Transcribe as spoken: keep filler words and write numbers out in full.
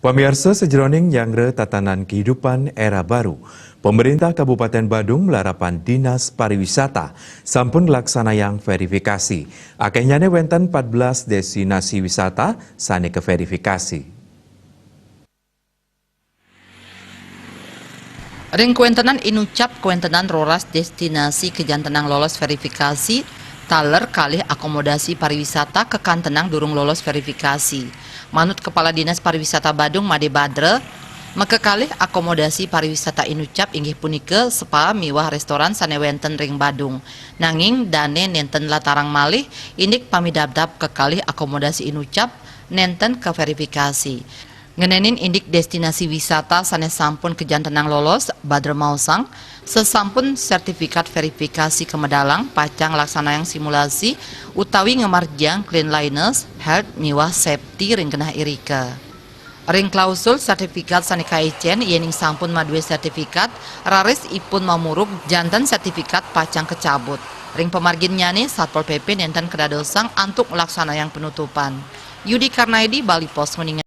Pamiarsa, sajeroning nyanggra tatanan kehidupan era baru, pemerintah Kabupaten Badung malarapan Dinas Pariwisata sampun nglaksanayang verifikasi. Akehnyane wenten empat belas destinasi wisata sane kaverifikasi. Ring kawentenan inucap, kawentenan roras destinasi kajantenang lolos verifikasi, taler kalih akomodasi pariwisata kakantenang durung lolos verifikasi. Manut Kepala Dinas Pariwisata Badung, Made Badre, makakalih akomodasi pariwisata inucap inggih punika spa miwah restoran sane wenten ring Badung. Nanging dane nenten latarang malih, indik pamidabdab kekalih akomodasi inucap nenten kaverifikasi. Ngenenin indik destinasi wisata sane sampun kajantenang lolos, Badre maosang, sasampun sertifikat verifikasi kamedalang pacang nglaksanayang simulasi utawi ngamargiang cleanliness, health miwah safety ring genah irika. Ring klausul sertifikat sane kaicen, yening sampun madue sertifikat, raris ipun mamurug janten sertifikat pacang kacabut. Ring pamarginnyane, Satpol P P nenten kadadosang antuk nglaksanayang penutupan. Yudi Karnaidi, Bali Post, nguningayang.